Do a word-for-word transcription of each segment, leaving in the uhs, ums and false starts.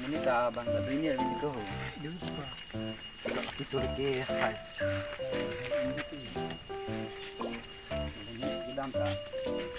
Ini ta bang ta bini ya ini ko. Kisur ke hai. Ini kedam ta.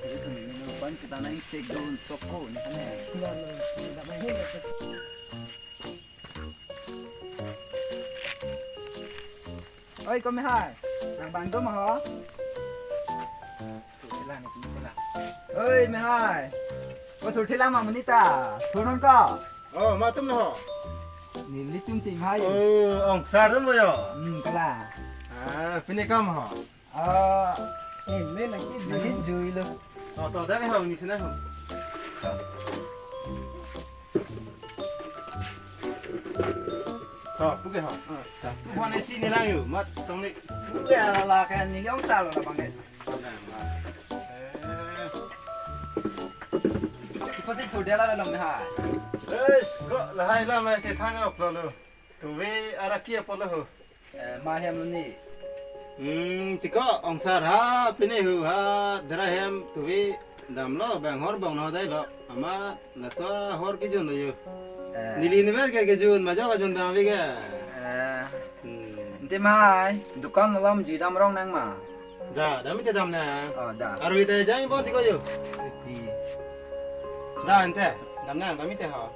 Jadi tu ini pan kita naik cek dun toko ni kan ya. Oi, ko mehai. Nang bang do ma ho? Thurthela ni kini pula. Oi, mehai. Ko thurthela ma monit ta? Thurnon ko. Oh, matum no ho. Nelitum tim hai. Oh, ongsar mo yo. Hmm, kala. Ah, pine kam ho. Ah, ini lagi. Lagi jui lo. Oh, to, dari ho, ini sana ho. To, puke ho. To, pu ho ne chini lang yo, mat tong ni. Puke ala la kan ni ongsar lo la bang de. Eh. Ipo si thurthela la long ha. Es, ko lahai la ma se thang ok lo lo. Tuve araki apolo ho. Eh, ma hem ni. Hmm, tiko ongsar ha, pine hu ha, dera hem tuve damlo, bang hor bang no dai lo. Ama laso hor kejun lo yo. Eh. Neli ni ber ke kejun, majo kejun bang ave ke. Eh. Hmm. Ante mai, dukan alam jui dam rong nang ma. Da, dam ite dam nang. Oh, da. Arui te jai bon tiko yo. Iti. Da ante, dam nang, dam ite ho.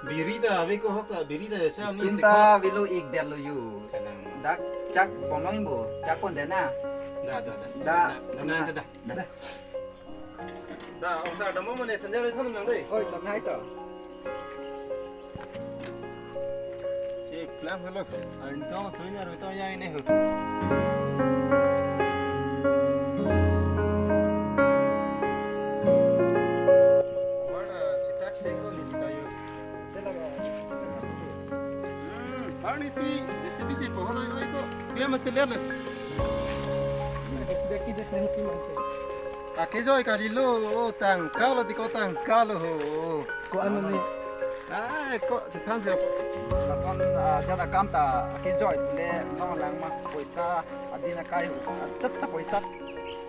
Biri ta ave ko hok ta, biri ta sa ni. Itum ta avelo ik det lo yo. Kadang. Dak chak pon long bo, chak pon de na. Da, da, da. Da. Da, da, da, da. Da. Da, ongsar dam mo ne sandal thon nang dei. Oi, tam nai to. Che plan halo. Ang tong soi na ro to ya ini ho. Mana cetak teko ni kita yo. Hmm, parni si, jesi bisi pohon oi oi ko. Dia masih lihat loh. Jesi beki jes nahi ki mangke. Akejoi kali lo, tangka lo tiko tangka lo ho. Ko ano ni? Ai, ko chethan se. Lason, ah, jada kam ta akejoi le no lang ma poisa adin akai ho. Chet ta poisa.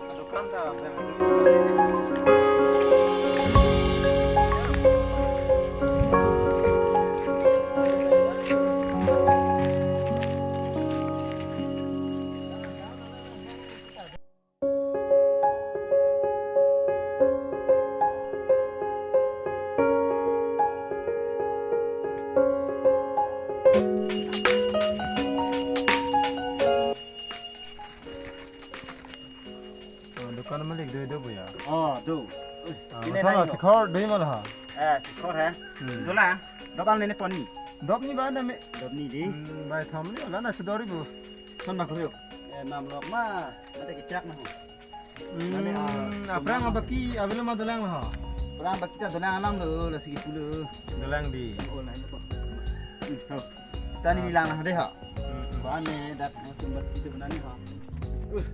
Ado kam ta. Oh, dukan malik do do buya. Oh, do. Ah, ini masala na yo. Sikhor do ma la ha? Eh, sikhor he. Hmm. Dolang. Dolang nene poni. Dop ni ba na me. Dop ni di. Hmm, bai tham ni la na sudori bu. Son ma kuyo. Eh, nam lok ma. Ada kecak na. Hmm, aphrang abaki avelo ma dolang la ha? Aphrang abaki ta dolang alam lo, lasi kipu lo. Dolang di. Oh, lain ko. Hmm, ho. Tani ni lang na dei ha. Hmm. Ba ne dak tum abaki tu nani ha. Uh,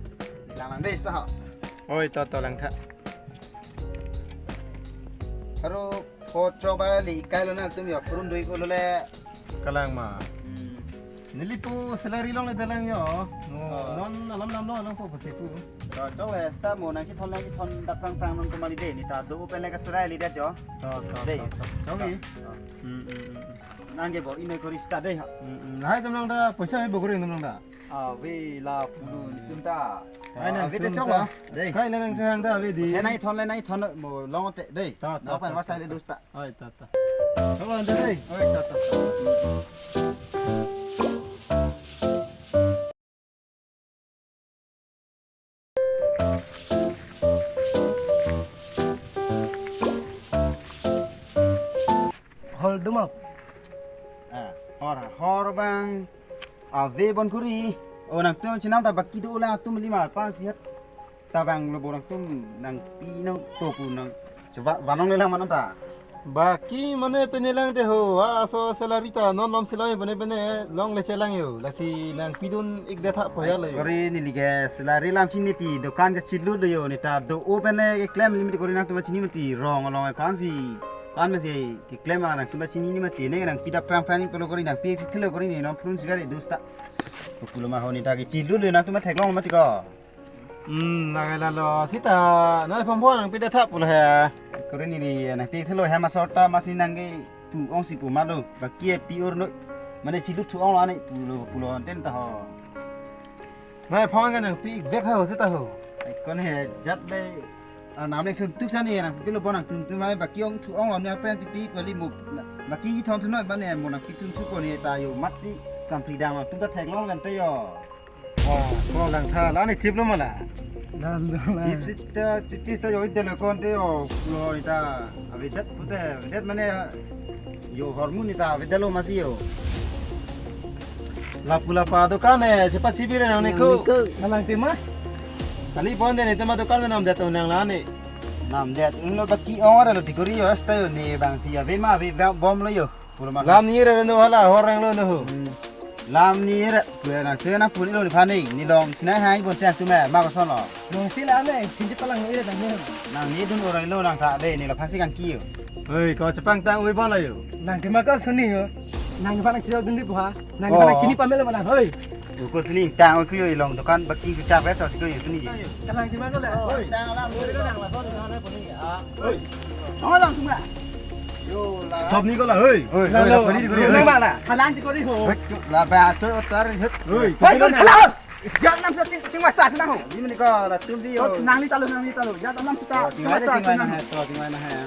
ni lang lang dei sta ha. Oi, to to lang tha. Aro ko choba le ikai lo na tum yo purun doi ko lo le. Kalang ma. Hmm. Neli pu salary long le dalang yo. No, oh. Non alam nam no alam ko ko sepu. To chok le sta mo nang kithon nang kithon dak prang prang non ko mali dei ni ta do open le ka surai li dei jo. To to. Dei. To, to. Chok ni. To. Hmm, hmm, hmm, hmm. Nang je bo ine kori sta dei ha. Hmm, hmm. Hai tum lang da poisa me bo kori tum lang da. Ah, ve la pulu ni tum ta. Hai nang ave te tum chok ta. Lo. Dei. Kai le nang chang da ave di. He nai thon le nai thon mo long te dei. Ta, ta, na pan ta, war sai ta, le ta. Dus ta. Oi, ta, ta. Chok lo dei. Oi, ta, ta, ta. Hol dumap. Ah, hor, hor bang. Ave bon kuri. O nangtum chenam ta baki do lang tum lima pan sihat. Ta bang lo bo nangtum nangpi nang topu nang. Coba vanong le lang manam ta. Baki mane pine lang te ho, ha, aso salary ta non nom siloi pine pine long le chelang yo, lasi nangpi dun ik det ha poya lo yo. Kori neli ke salary lam chini ti dokan ke chilu do yo, ni ta do open le keklem limit kori nangtum chini mati rong along kan si kan masi keklem nangtum chini ni mati ne nangpi dap prang prang ni polo kori nangpi thilo kori ni non purun si gari dus ta. Pulo ma ho ni ta ke chilu do nangtum theklong mati ko. Hmm, lagai lalo sita, noi phongpho nangpi det thap pulo he. Kori ni di nangpi thelo he masota masi nangke Pu ongsi pu malo, baki e pi-or noi. Mane chilut thu onglo ani pulo pulo anten ta ho. Nai phang kan nangpi bek ho seta ho. Ai kon he jat le, ah, nam le sun tuk sani nangpilo bon nangtum tum ai baki ong thu onglo ne pen pipi kali mo. Baki ithon thu noi mane mo nangpi tum thu ko ne ta yo mat si sampri dam tum ta theklong kan te yo. Oh, ko lang tha la ni chip lo mala. Dan dan la. Chip sita chip sita yo ite lo kon te yo lo ita. Avedet pute avedet mane yo hormon ita avedet lo masi yo. Lapu lapa dokan e, cepat sibir nang niko. Nang niko. Nang tema? Kali pon de ni tema dokan nam det nang la ni. Nam det lo baki ong lo tikori yo asta yo ni bang si ave ma ave bom lo yo. Pulo ma. Lam ni re no hala horang lo no. Hmm. Lam ni re puya na tuya na puni lo ni phani ni long sinai hai bon tiang tu me ma ko son lo. Long si la le, sinji palang ni re tang ni. Nang ni dun orang lo nang ta de ni la phasi kan ki yo. Hei, ko chepang tang ui bon la yo. Nang tema ko suni yo. Nang pa nang chiro dun di buha. Nang pa nang chini pamelo mana hoi. Ko suni tang ui ku yo long dokan baki ku chak re to si ko yo suni. Kalang tema ko le. Hoi. Tang alam hoi lo nang la son na puni. Hoi. Tong alam tu ma. Yo la. Sob ni ko la hoi. Hoi, la hoi, lo. La puni ko. Nang ma la. Kalang ti ko di ho. Hoi, la ba cho tar het. Hoi. Hoi, ko la. Ya nam sa ting ting masa sa ho. Di mani ko la tum di yo. Nang ni talu nang ni talu. Ya nam sa ta. Ting masa sa na hai, to ting mana hai.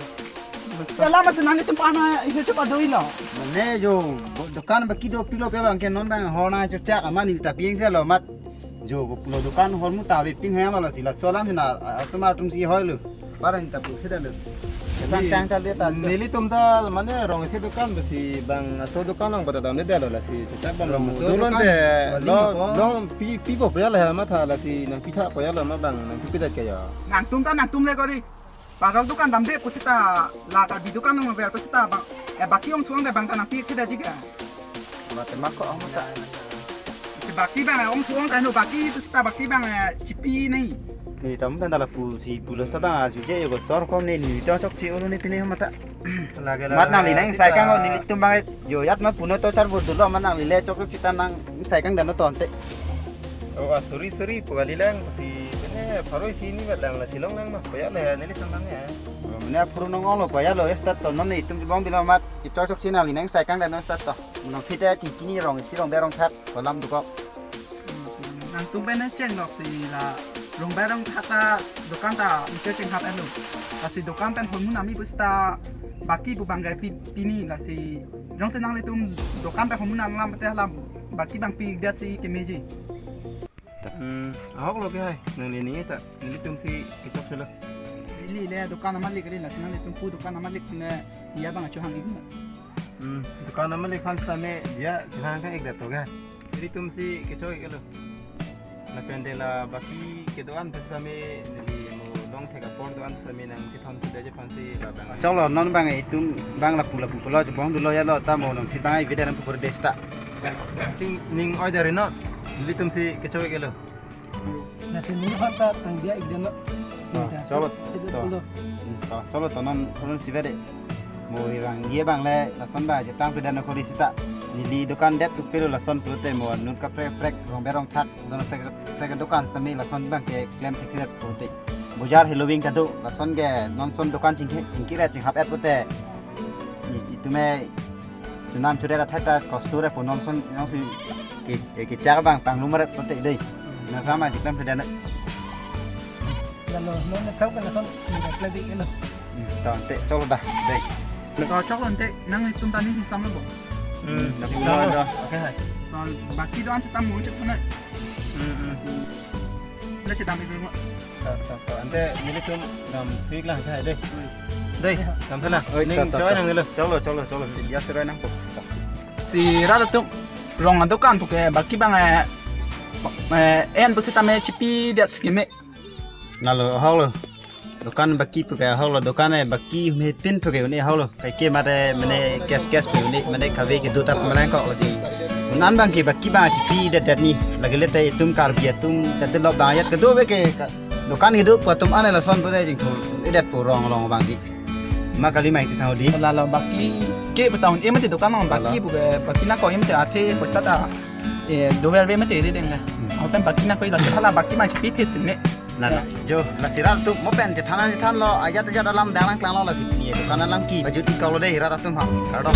Salam mas nang ni tum pana ihe cepat doi lo. Mane jo, bo-, dokan baki do pilo pilo angke non bang hona cho chak amani ta pieng se lo mat. Jo, bo pulo dokan hormu ta be ping hang lo la sila solam na asoma tum si hoi lo. Barang ta pu sida lo. Tang tang ta le ta. Neli tum ta mane rong si dokan besi bang aso dokan long pada dam de lo la si cho chak bang lo. Rong aso dokan. Dolon te bali long ko. Long pi pi bo ya la ma tha la si nang pi tha ko ya la ma bang nang pi pi da ke ya. Nang tum ta nang tum le ko di. Parok dukan damde pusita la ta bi dukan nang ver pusita bang. Eh, baki ong thuang de bang ta nangpi sida jika. Mate mak ko ong ta. Si baki bang ong thuang ta no baki pusita baki bang, eh, chipi nai. Ni tam pen dala pu si pulo sa bang arju je yo sor kom ni ni to chok chi ulu ni pini mata. Lage la. Mat nangli nang sai kang ni tum bang yo yat ma puno to char bur dulo mat nangli le chok chok chita nang sai kang dan to ante. Oh, ah, sorry, sorry, pu kali lang, si, kene, pharo isi ni vet lang, la si long lang ma, paya le, neli tang lang ya. Oh, mane aphuru nong ong lo, paya lo, start to, non itum bong bilo mat, ichor chok china li nang sai kang dan non start to. Nang phite chingkini rong, isi rong berong thak, kolam dukok. Nangtum pen cheng lok si la, rong berong thak ta, dukan ta, iche cheng hap elo. La si dukan pen honmu nami pusita, baki bu banggai pi, pini, la si, jongsi nanglitum dukan pen honmu nang lam te lam, baki bang pi dia si kemeji. Hmm, ahok lo ke hai, nangli ni ta, nelitum si kisok selo. Ili le dukan amalik kali na, nangtum pu dukan amalik ne, ya bang achu hang ikna. Hmm, dukan amalik phan same, ya chu hang kang ik da to ga. Nelitum si kisok ik lo. Lapen de la baki kedoan phan same, neli mo long thek apor doan same nang chithon si da je phan si la bang. Chok lo non bang itum bang lapu lapu pulo chubong dulo ya lo ta mo nong si bang ai video nang pukur desta. Ning oi dari no, nelitum si kisok ik lo. Nasi ni hata tang dia ik deno. Ah, chok lo. Sida to. Pulo. Hmm, to, chok lo to non, non si vede. Mo irang ye bang le, lason ba je tang pida no kori sita. Neli dukan det tu pelo lason pute mo nun kaprek prek rong berong thak, don prek prek dukan sami lason bang ke klem thek thek pute. Bojar heloving ta do, lason ke non son dukan chingki chingki re ching hap et pute. I, itume Chunam churera thakta kostur e punon son nong si ke ke chak bang panglu maret pute dei. Na kama jiklam peda na. Lalo non na thak na son ni ka pledi eno. Hmm, ta ante chok lo da dei. Ka chok lo ante nangtum tani si sam lo bo. Hmm, na pulo da. Okay hai. Baki doan si tam mo chok na. Hmm, hmm. Na chedam ibu mo. Ta, ta, ta. Ante nelitum dam thik lang hai dei. Dei, dam thana. Oi, ning ta, ta, choi ta. Nang nelo. Chok lo, chok lo, chok lo. Ya sudah nang po. Si rat atum rong adukan puke baki bang, eh, eh, en pusitame chipi dia sikime. Nalo hok lo. Dukan baki puke hok lo, dukan e baki humhe pin puke uni hok lo. Kaike mate mane cash cash pu uni mane kave ke duta mane ko si. Unan bang ke baki bang chipi det det ni. Lagi lete itum Karbi atum tete lo bang yat kedo be ke ka-, dukan kedo pu atum ane lason pu de jingthur. Idet pu rong rong bang di. Ma kali mai ti sang di. Lalo baki ke pu tahun e mate dukan long baki pu ke baki na ko e mate athe poisa ta. Eh, dover ve mate ri deng na. Hmm. Apen baki na ko ila hala baki bang chipi phit sin me. Lalo. Jo, lasi rat atum mo pen chethan chethanlo, ajat ajat alam dang nangklanglo, lasi pini dukan alam ke pajut-ik kalo dei rat atum ha. Kardom.